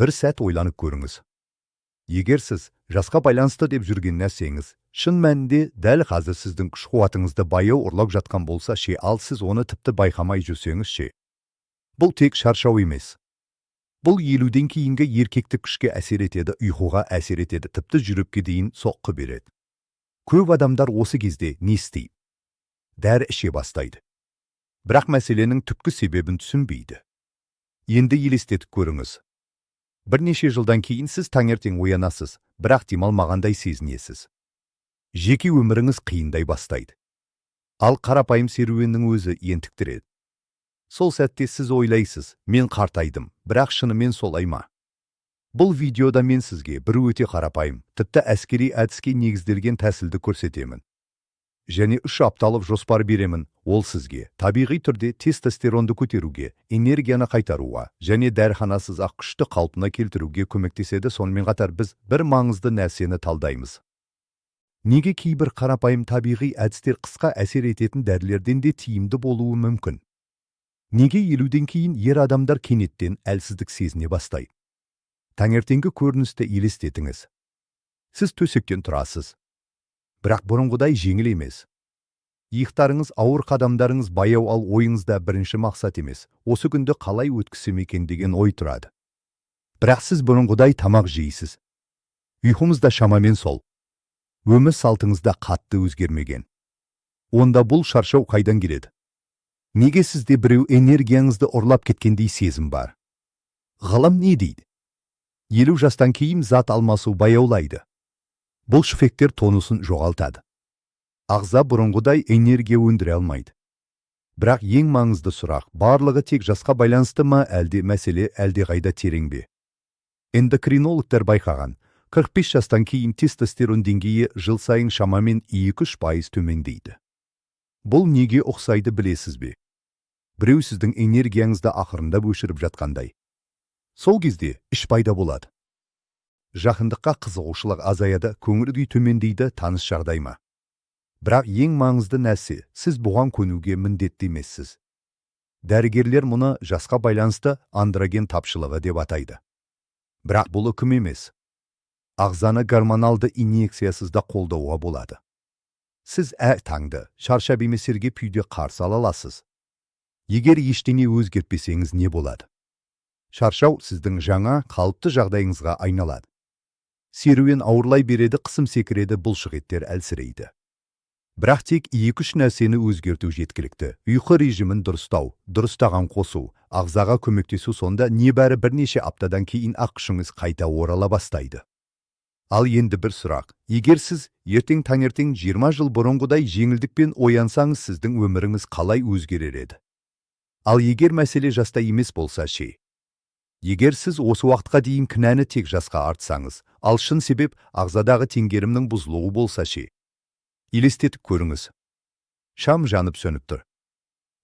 Бір сәт ойланып көріңіз. Егер сіз жасқа байланысты деп жүрген нәрсеңіз шын мәнінде дәл қазір сіздің күш қуатыңызды баяу ұрлап жатқан болса ше, ал сіз оны тіпті байқамай жүрсеңіз ше? Бұл тек шаршау емес. Бұл 50-ден кейінгі еркектік күшке әсер етеді, ұйқыға әсер етеді, тіпті жүрекке дейін соққы береді. Көп адамдар осы кезде не істейді? Дәрі іше бастайды. Бірақ мәселенің түпкі себебін түсінбейді. Енді елестетіп көріңіз. Бірнеше жылдан кейін сіз таңертең оянасыз, бірақ демалмағандай сезінесіз. Жеке өміріңіз қиындай бастайды. Ал қарапайым серуеннің өзі ентіктіреді. Сол сәтте сіз ойлайсыз: «Мен қартайдым», бірақ шынымен солай ма? Бұл видеода мен сізге бір өте қарапайым, тіпті әскери әдіске негізделген тәсілді көрсетемін. Және 3 апталық жоспар беремін, ол сізге табиғи түрде тестостеронды көтеруге, энергияны қайтаруға және дәріханасыз ақ күшті қалпына келтіруге көмектеседі. Сонымен қатар біз бір маңызды нәрсені талдаймыз. Неге кейбір қарапайым табиғи әдістер қысқа әсер ететін дәрілерден де тиімді болуы мүмкін? Неге 50-ден кейін ер адамдар кенеттен әлсіздік сезіне бастайды? Таңертеңгі көріністі елестетіңіз. Сіз төсектен тұрасыз. Бірақ бұрынғыдай жеңіл емес. Иықтарыңыз ауыр, қадамдарыңыз баяу, ал ойыңызда бірінші мақсат емес, осы күнді қалай өткізсем екен деген ой тұрады. Бірақ сіз бұрынғыдай тамақ жейсіз. Ұйқыңыз да шамамен сол. Өмір салтыңыз да қатты өзгермеген. Онда бұл шаршау қайдан келеді? Неге сізде біреу энергияңызды ұрлап кеткендей сезім бар? Ғылым не дейді? 50 жастан кейін зат алмасу баяулайды. Бұлшықеттер тонусын жоғалтады. Ағза бұрынғыдай энергия өндіре алмайды. Бірақ ең маңызды сұрақ: барлығы тек жасқа байланысты ма, әлде мәселе әлдеқайда терең бе? Эндокринологтар байқаған: 45 жастан кейін тестостерон деңгейі жыл сайын шамамен 2-3% төмендейді. Бұл неге ұқсайды, білесіз бе? Біреу сіздің энергияңызды ақырындап өшіріп жатқандай. Сол кезде іш пайда болады. Жақындыққа қызығушылық азаяды, көңіл күй төмендейді. Таныс жағдай ма? Бірақ ең маңызды нәрсе: сіз бұған көнуге міндетті емессіз. Дәрігерлер мұны жасқа байланысты андроген тапшылығы деп атайды. Бірақ бұл үкім емес. Ағзаны гормоналды инъекциясыз да қолдауға болады. Сіз әр таңды шаршап емес, сергек күйде қарсы ала аласыз. Егер ештеңе өзгертпесеңіз, не болады? Шаршау сіздің жаңа қалыпты жағдайыңызға айналады. Серуен ауырлай береді, қысым секіреді, бұлшықеттер әлсірейді. Бірақ тек екі-үш нәрсені өзгерту жеткілікті. Ұйқы режимін дұрыстау, дұрыс тағам қосу, ағзаға көмектесу. Сонда небәрі бірнеше аптадан кейін ақ күшіңіз қайта орала бастайды. Ал енді бір сұрақ. Егер сіз ертең таңертең 20 жыл бұрынғыдай жеңілдікпен оянсаңыз, сіздің өміріңіз қалай өзгерер еді? Ал егер мәселе жаста емес болса ше? Егер сіз осы уақытқа дейін кінәні тек жасқа артсаңыз, ал шын себеп ағзадағы теңгерімнің бұзылуы болса ше? Елестетіп көріңіз. Шам жанып сөніп тұр.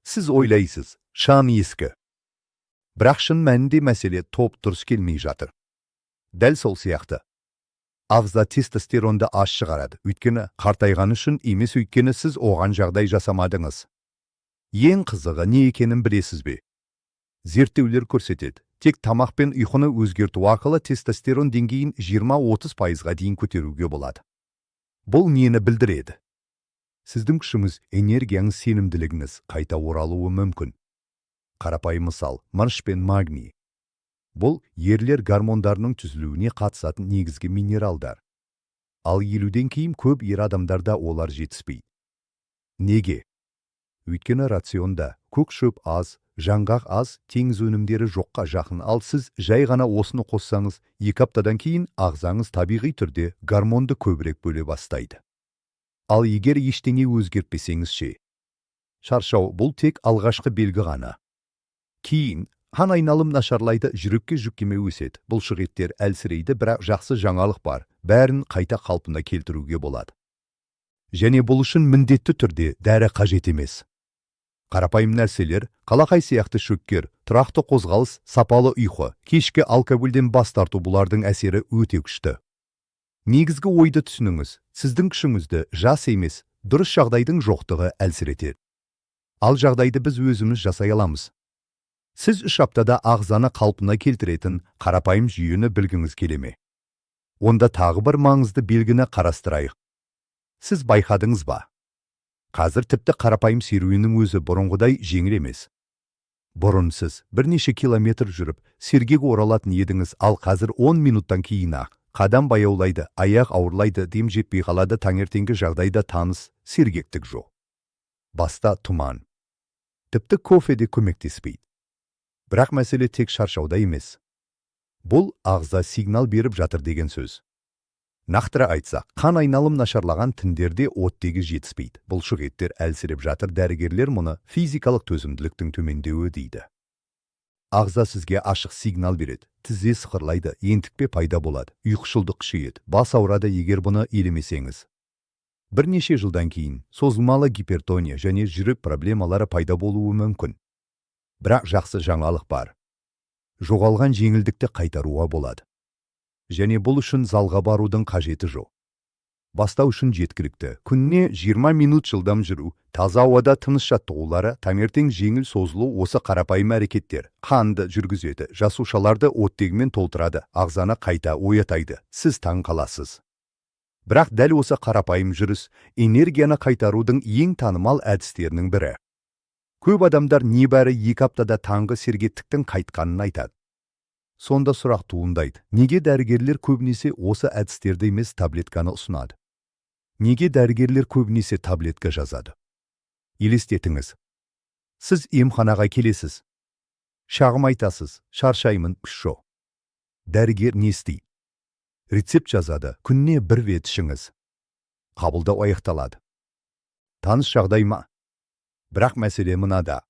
Сіз ойлайсыз: шам ескі. Бірақ шын мәнінде мәселе ток дұрыс келмей жатыр. Дәл сол сияқты. Ағза тестостеронды аз шығарады, өйткені қартайғаны үшін емес, өйткені сіз оған жағдай жасамадыңыз. Ең қызығы не екенін білесіз бе? Зерттеулер көрсетеді: тек тамақ пен ұйқыны өзгерту арқылы тестостерон деңгейін 20-30%-ға дейін көтеруге болады. Бұл нені білдіреді? Сіздің күшіңіз, энергияңыз, сенімділігіңіз қайта оралуы мүмкін. Қарапайым мысал: мырыш пен магний. Бұл ерлер гормондарының түзілуіне қатысатын негізгі минералдар. Ал 50-ден кейін көп ер адамдарда олар жетіспейді. Неге? Өйткені рационда көк шөп аз, жаңғақ аз, теңіз өнімдері жоққа жақын. Ал сіз жай ғана осыны қоссаңыз, 2 аптадан кейін ағзаңыз табиғи түрде гормонды көбірек бөле бастайды. Ал егер ештеңе өзгертпесеңіз ше? Шаршау — бұл тек алғашқы белгі ғана. Кейін қан айналым нашарлайды, жүрекке жүктеме өседі, бұлшықеттер әлсірейді. Бірақ жақсы жаңалық бар: бәрін қайта қалпына келтіруге болады. Және бұл үшін міндетті түрде дәрі қажет емес. Қарапайым нәрселер: қалақай сияқты шөккер, тұрақты қозғалыс, сапалы ұйқы, кешкі алкогольден бас тарту. Бұлардың әсері өте күшті. Негізгі ойды түсініңіз: сіздің күшіңізді жас емес, дұрыс жағдайдың жоқтығы әлсіретеді. Ал жағдайды біз өзіміз жасай аламыз. Сіз 3 аптада ағзаны қалпына келтіретін қарапайым жүйені білгіңіз келе ме? Онда тағы бір маңызды белгіні қарастырайық. Сіз байқадыңыз ба, қазір тіпті қарапайым серуеннің өзі бұрынғыдай жеңіл емес. Бұрын сіз бірнеше километр жүріп, сергек оралатын едіңіз, ал қазір 10 минуттан кейін ақ қадам баяулайды, аяқ ауырлайды, дем жетпей қалады. Таңертеңгі жағдайда таныс сергектік жоқ, баста тұман, тіпті кофе де көмектеспейді. Бірақ мәселе тек шаршауда емес. Бұл ағза сигнал беріп жатыр деген сөз. Нақтырақ айтсақ, қан айналым нашарлаған, тіндерде оттегі жетіспейді, бұлшық еттер әлсіреп жатыр. Дәрігерлер мұны физикалық төзімділіктің төмендеуі дейді. Ағза сізге ашық сигнал береді: тізе сықырлайды, ентікпе пайда болады, ұйқышылдық күшейеді, бас ауырады. Егер бұны елемесеңіз, бірнеше жылдан кейін созылмалы гипертония және жүрек проблемалары пайда болуы мүмкін. Бірақ жақсы жаңалық бар: жоғалған жеңілдікті қайтаруға болады және бұл үшін залға барудың қажеті жоқ. Бастау үшін жеткілікті күніне 20 минут жылдам жүру, таза ауада тыныс жаттығулары, таңертең жеңіл созылу. Осы қарапайым әрекеттер қанды жүргізеді, жасушаларды оттегімен толтырады, ағзаны қайта оятайды. Сіз таң қаласыз, бірақ дәл осы қарапайым жүріс энергияны қайтарудың ең танымал әдістерінің бірі. Көп адамдар небәрі 2 аптада таңғы сергектіктің қайтқанын айтады. Сонда сұрақ туындайды: неге дәрігерлер көбінесе осы әдістерді емес, таблетканы ұсынады? Неге дәрігерлер көбінесе таблетка жазады? Елестетіңіз: сіз емханаға келесіз, шағым айтасыз: «Шаршаймын, күш жоқ». Дәрігер не істейді? Рецепт жазады: «Күніне бір рет ішіңіз». Қабылдау аяқталады. Таныс жағдай ма? Бірақ мәселе мынада: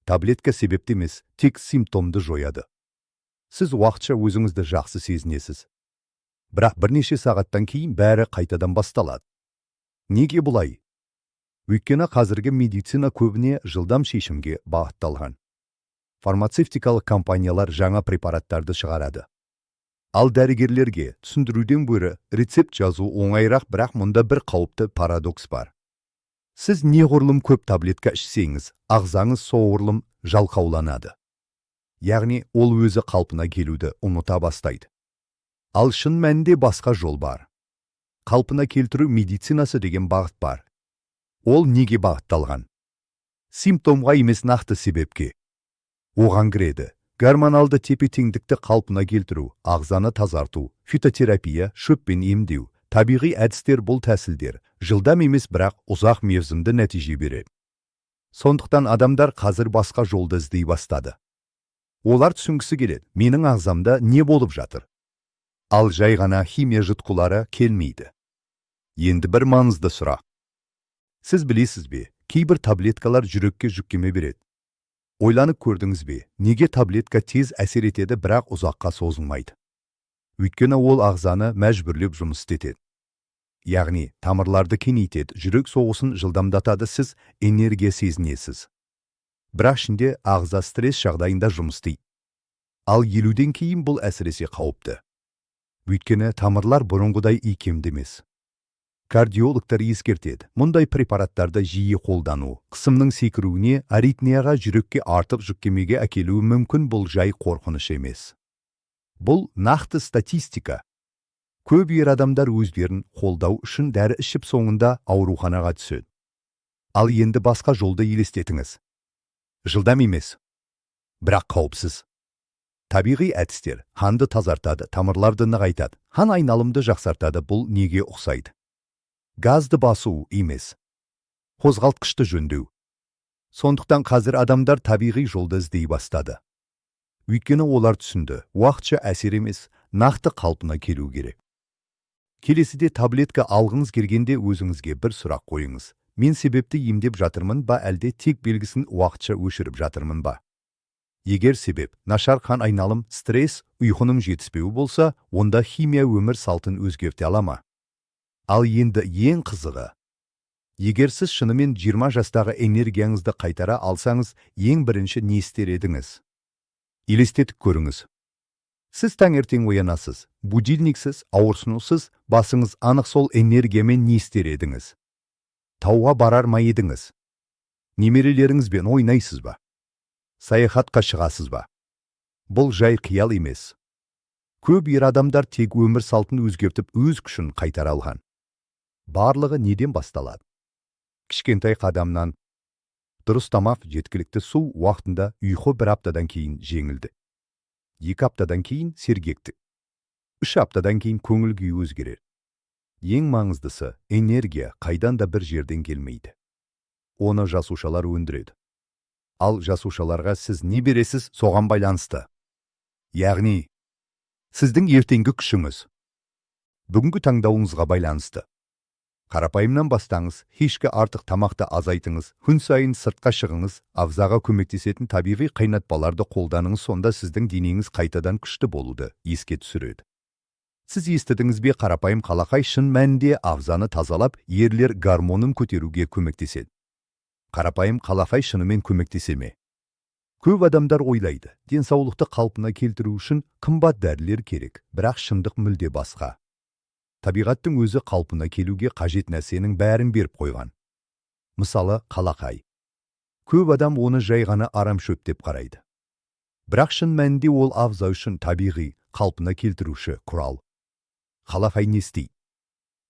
таблетка себепті емес, тек симптомды жояды. Сіз уақытша өзіңізді жақсы сезінесіз, бірақ бірнеше сағаттан кейін бәрі қайтадан басталады. Неге бұлай? Өйткені қазіргі медицина көбіне жылдам шешімге бағытталған. Фармацевтикалық компаниялар жаңа препараттарды шығарады, ал дәрігерлерге түсіндіруден гөрі рецепт жазу оңайырақ. Бірақ мұнда бір қауіпті парадокс бар: сіз неғұрлым көп таблетка ішсеңіз, ағзаңыз соғұрлым жалқауланады, яғни ол өзі қалпына келуді ұмыта бастайды. Ал шын мәнінде басқа жол бар. Қалпына келтіру медицинасы деген бағыт бар. Ол неге бағытталған? Симптомға емес, нақты себепке. Оған кіреді: гормоналды тепе-теңдікті қалпына келтіру, ағзаны тазарту, фитотерапия, шөппен емдеу, табиғи әдістер. Бұл тәсілдер жылдам емес, бірақ ұзақ мерзімді нәтиже береді. Сондықтан адамдар қазір басқа жолды іздей бастады. Олар түсінгісі келеді: менің ағзамда не болып жатыр? Ал жай ғана химия жұтқылары келмейді. Енді бір маңызды сұрақ: сіз білесіз бе, кейбір таблеткалар жүрекке жүктеме береді? Ойланып көрдіңіз бе, неге таблетка тез әсер етеді, бірақ ұзаққа созылмайды? Өйткені ол ағзаны мәжбүрлеп жұмыс істетеді, яғни тамырларды кеңейтеді, жүрек соғысын жылдамдатады, сіз энергия сезінесіз, бірақ ішінде ағза стресс жағдайында жұмыс істейді. Ал 50-ден кейін бұл әсіресе қауіпті, өйткені тамырлар бұрынғыдай икемді емес. Кардиологтар ескертеді: мұндай препараттарды жиі қолдану қысымның секіруіне, аритмияға, жүрекке артық жүктемеге әкелуі мүмкін. Бұл жай қорқыныш емес, бұл нақты статистика. Көп ер адамдар өздерін қолдау үшін дәрі ішіп, соңында ауруханаға түседі. Ал енді басқа жолды елестетіңіз: жылдам емес, бірақ қауіпсіз. Табиғи әдістер қанды тазартады, тамырларды нығайтады, қан айналымды жақсартады. Бұл неге ұқсайды? Газды басу емес, қозғалтқышты жөндеу. Сондықтан қазір адамдар табиғи жолды іздей бастады, өйткені олар түсінді: уақытша әсер емес, нақты қалпына келу керек. Келесіде таблетка алғыңыз келгенде, өзіңізге бір сұрақ қойыңыз: мен себепті емдеп жатырмын ба, әлде тек белгісін уақытша өшіріп жатырмын ба? Егер себеп нашар қан айналым, стресс, ұйқының жетіспеуі болса, онда химия өмір салтын өзгерте ала ма? Ал енді ең қызығы: егер сіз шынымен 20 жастағы энергияңызды қайтара алсаңыз, ең бірінші не істер едіңіз? Елестетіп көріңіз: сіз таңертең оянасыз, будильниксіз, ауырсынусыз, басыңыз анық. Сол энергиямен не істер едіңіз? Тауға барар ма едіңіз? Немерелеріңізбен ойнайсыз ба? Саяхатқа шығасыз ба? Бұл жай қиял емес. Көп ер адамдар тек өмір салтын өзгертіп, өз күшін қайтара алған. Барлығы неден басталады? Кішкентай қадамнан: дұрыс тамақ, жеткілікті су, уақытында ұйқы. Бір аптадан кейін жеңілді, 2 аптадан кейін сергектік, 3 аптадан кейін көңіл күй өзгереді. Ең маңыздысы, энергия қайдан да бір жерден келмейді, оны жасушалар өндіреді. Ал жасушаларға сіз не бересіз, соған байланысты. Яғни сіздің ертеңгі күшіңіз бүгінгі таңдауыңызға байланысты. Қарапайымнан бастаңыз: кешкі артық тамақты азайтыңыз, күн сайын сыртқа шығыңыз, ағзаға көмектесетін табиғи қайнатпаларды қолданыңыз. Сонда сіздің денеңіз қайтадан күшті болуды еске түсіреді. Сіз естідіңіз бе, қарапайым қалақай шын мәнінде ағзаны тазалап, ерлер гормонын көтеруге көмектеседі? Қарапайым қалақай шынымен көмектесе ме? Көп адамдар ойлайды, денсаулықты қалпына келтіру үшін қымбат дәрілер керек. Бірақ шындық мүлде басқа. Табиғаттың өзі қалпына келуге қажет нәрсенің бәрін беріп қойған. Мысалы, қалақай. Көп адам оны жай ғана арам шөп деп қарайды, бірақ шын мәнінде ол ағза үшін табиғи қалпына келтіруші құрал. Қалақай не істейді?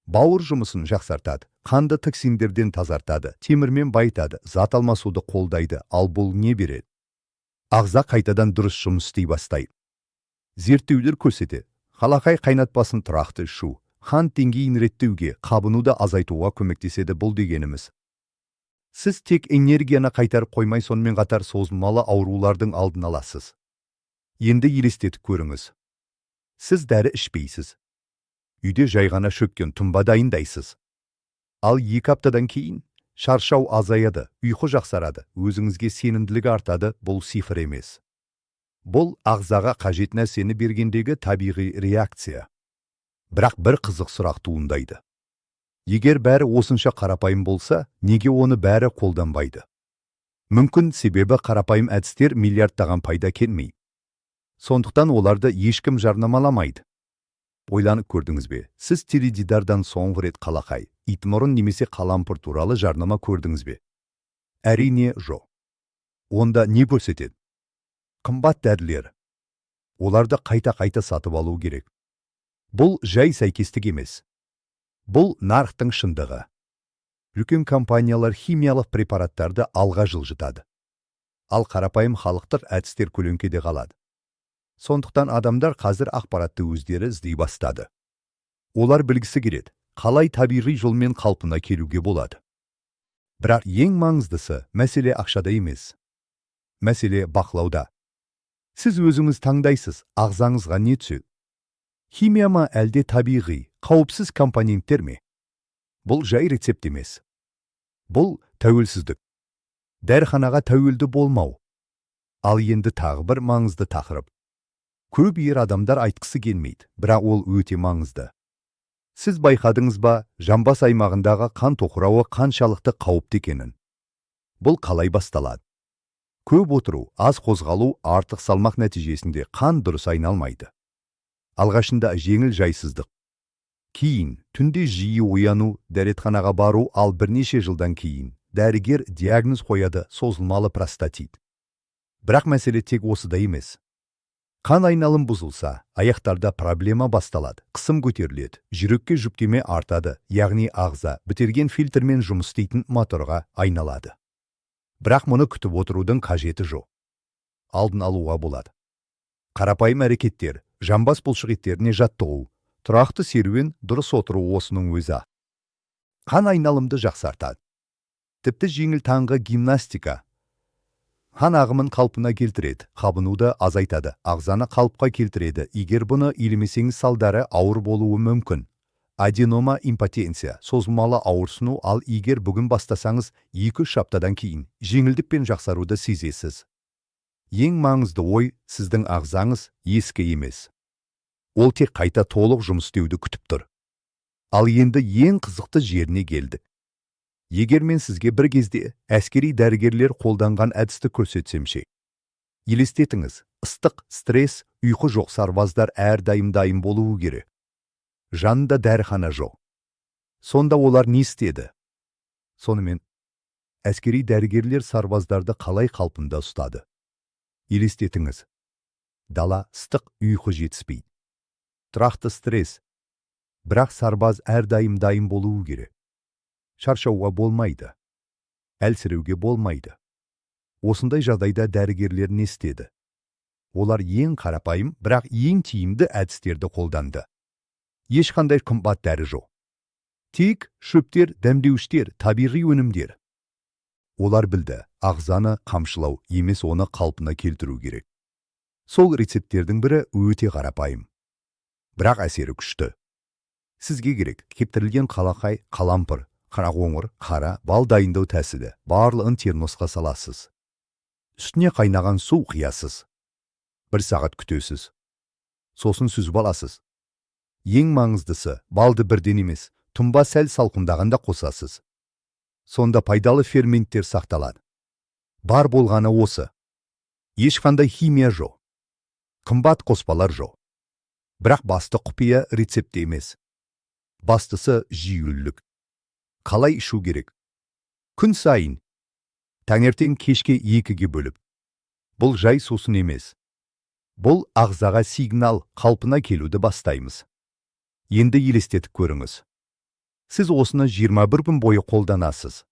Бауыр жұмысын жақсартады, қанды токсиндерден тазартады, темірмен байытады, зат алмасуды қолдайды. Ал бұл не береді? Ағза қайтадан дұрыс жұмыс істей бастайды. Зерттеулер көрсетеді, қалақай қайнатпасын тұрақты ішу қант деңгейін реттеуге, қабынуды азайтуға көмектеседі. Бұл дегеніміз, сіз тек энергияны қайтарып қоймай, сонымен қатар созылмалы аурулардың алдын аласыз. Енді елестетіп көріңіз: сіз дәрі ішпейсіз, үйде жай ғана шөптен тұнба дайындайсыз. Ал 2 аптадан кейін шаршау азаяды, ұйқы жақсарады, өзіңізге сенімділік артады. Бұл сиқыр емес, бұл ағзаға қажет нәрсені бергендегі табиғи реакция. Бірақ бір қызық сұрақ туындайды: егер бәрі осынша қарапайым болса, неге оны бәрі қолданбайды? Мүмкін, себебі қарапайым әдістер миллиардтаған пайда келмейді, сондықтан оларды ешкім жарнамаламайды. Ойланып көрдіңіз бе, сіз теледидардан соңғы рет қалақай, итмұрын немесе қалампыр туралы жарнама көрдіңіз бе? Әрине, жоқ. Онда не көрсетеді? Қымбат дәрілер. Оларды қайта-қайта сатып алу керек. Бұл жай сәйкестік емес, бұл нарықтың шындығы. Үлкен компаниялар химиялық препараттарды алға жылжытады, ал қарапайым халықтық әдістер көлеңкеде қалады. Сондықтан адамдар қазір ақпаратты өздері іздей бастады. Олар білгісі келеді, қалай табиғи жолмен қалпына келуге болады. Бірақ ең маңыздысы, мәселе ақшада емес, мәселе бақылауда. Сіз өзіңіз таңдайсыз, ағзаңызға не түседі: химия ма, әлде табиғи, қауіпсіз компоненттер ме? Бұл жай рецепт емес, бұл тәуелсіздік, дәріханаға тәуелді болмау. Ал енді тағы бір маңызды тақырып. Көп ер адамдар айтқысы келмейді, бірақ ол өте маңызды. Сіз байқадыңыз ба, жамбас аймағындағы қан тоқырауы қаншалықты қауіпті екенін? Бұл қалай басталады? Көп отыру, аз қозғалу, артық салмақ нәтижесінде қан дұрыс айналмайды. Алғашында жеңіл жайсыздық, кейін түнде жиі ояну, дәретханаға бару, ал бірнеше жылдан кейін дәрігер диагноз қояды: созылмалы простатит. Бірақ мәселе тек осыда емес. Қан айналым бұзылса, аяқтарда проблема басталады, қысым көтеріледі, жүрекке жүктеме артады. Яғни ағза бітелген фильтрмен жұмыс істейтін моторға айналады. Бірақ мұны күтіп отырудың қажеті жоқ, алдын алуға болады. Қарапайым әрекеттер: жамбас бұлшықеттеріне жаттығу, тұрақты серуен, дұрыс отыру — осының өзі қан айналымды жақсартады. Тіпті жеңіл таңғы гимнастика қан ағымын қалпына келтіреді, қабынуды азайтады, ағзаны қалыпқа келтіреді. Егер бұны елемесеңіз, салдары ауыр болуы мүмкін: аденома, импотенция, созылмалы ауырсыну. Ал егер бүгін бастасаңыз, 2-3 аптадан кейін жеңілдік пен жақсаруды сезесіз. Ең маңызды ой: сіздің ағзаңыз ескі емес, ол тек қайта толық жұмыс істеуді күтіп тұр. Ал енді ең қызықты жеріне келдік. Егер мен сізге бір кезде әскери дәрігерлер қолданған әдісті көрсетсем ше? Елестетіңіз: ыстық, стресс, ұйқы жоқ сарбаздар әрдайым дайын болуы керек. Жанында дәріхана жоқ. Сонда олар не істеді? Сонымен, әскери дәрігерлер сарбаздарды қалай қалпында ұстады? Елестетіңіз: дала ыстық, ұйқы жетіспейді, тұрақты стресс. Бірақ сарбаз әрдайым дайын болуы керек, шаршауға болмайды, әлсіреуге болмайды. Осындай жағдайда дәрігерлер не істеді? Олар ең қарапайым, бірақ ең тиімді әдістерді қолданды. Ешқандай қымбат дәрі жоқ, тек шөптер, дәмдеуіштер, табиғи өнімдер. Олар білді: ағзаны қамшылау емес, оны қалпына келтіру керек. Сол рецепттердің бірі өте қарапайым, бірақ әсері күшті. Сізге керек: кептірілген қалақай, қалампыр, қарақоңыр, қара бал. Дайындау тәсілі: барлығын термосқа саласыз, үстіне қайнаған су құясыз, бір сағат күтесіз, сосын сүзіп аласыз. Ең маңыздысы, балды бірден емес, тұнба сәл салқындағанда қосасыз. Сонда пайдалы ферменттер сақталады. Бар болғаны осы. Ешқандай химия жоқ, қымбат қоспалар жоқ. Бірақ басты құпия рецепт емес, бастысы жүйелілік. Қалай ішу керек? Күн сайын таңертең, кешке, екіге бөліп. Бұл жай сусын емес, бұл ағзаға сигнал: қалпына келуді бастаймыз. Енді елестетіп көріңіз: сіз осыны 21 күн бойы қолданасыз.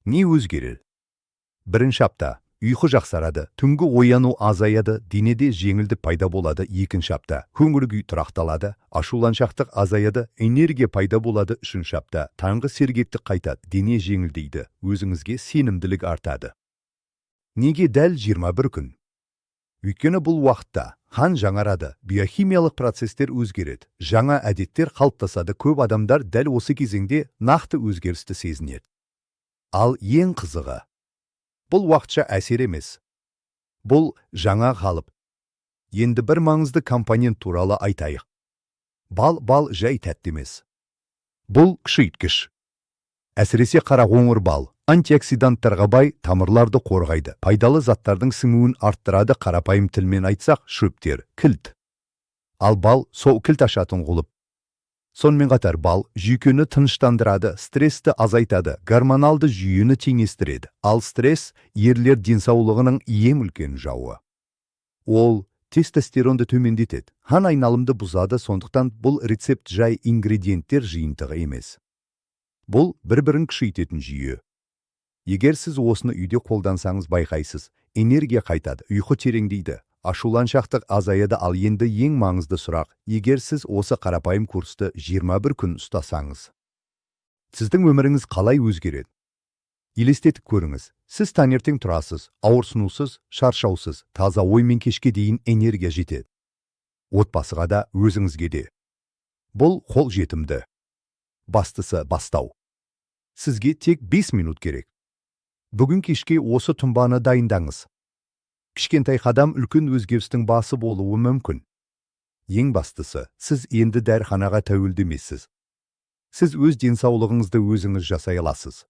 Не өзгереді? Бірінші апта ұйқы жақсарады, түнгі ояну азаяды, денеде жеңілдік пайда болады. Екінші апта көңіл күй тұрақталады, ашуланшақтық азаяды, энергия пайда болады. Үшінші апта таңғы сергектік қайтады, дене жеңілдейді, өзіңізге сенімділік артады. Неге дәл 21 күн? Өйткені бұл уақытта қан жаңарады, биохимиялық процестер өзгереді, жаңа әдеттер қалыптасады. Көп адамдар дәл осы кезеңде нақты өзгерісті сезінеді. Ал ең қызығы, бұл уақытша әсер емес, бұл жаңа қалып. Енді бір маңызды компонент туралы айтайық: бал. Бал жай тәтті емес, бұл күшейткіш. Әсіресе қарақоңыр бал антиоксиданттарға бай, тамырларды қорғайды, пайдалы заттардың сіңуін арттырады. Қарапайым тілмен айтсақ, шөптер кілт, ал бал сол кілт ашатын құлып. Сонымен қатар бал жүйкені тыныштандырады, стрессті азайтады, гормоналды жүйені теңестіреді. Ал стресс – ерлер денсаулығының ең үлкен жауы. Ол тестостеронды төмендетеді, қан айналымды бұзады. Сондықтан бұл рецепт жай ингредиенттер жиынтығы емес, бұл бір-бірін күшейтетін жүйе. Егер сіз осыны үйде қолдансаңыз, байқайсыз: энергия қайтады, ұйқы тереңдейді, ашуланшақтық азаяды. Ал енді ең маңызды сұрақ: егер сіз осы қарапайым курсты 21 күн ұстасаңыз, сіздің өміріңіз қалай өзгереді? Елестетіп көріңіз: сіз таңертең тұрасыз, ауырсынусыз, шаршаусыз, таза оймен, кешке дейін энергия жетеді отбасыға да, өзіңізге де. Бұл қол жетімді. Бастысы – бастау. Сізге тек 5 минут керек. Бүгін кешке осы тұнбаны дайындаңыз. Кішкентай қадам үлкен өзгерістің басы болуы мүмкін. Ең бастысы, сіз енді дәріханаға тәуелді емессіз. Сіз өз денсаулығыңызды өзіңіз жасай аласыз.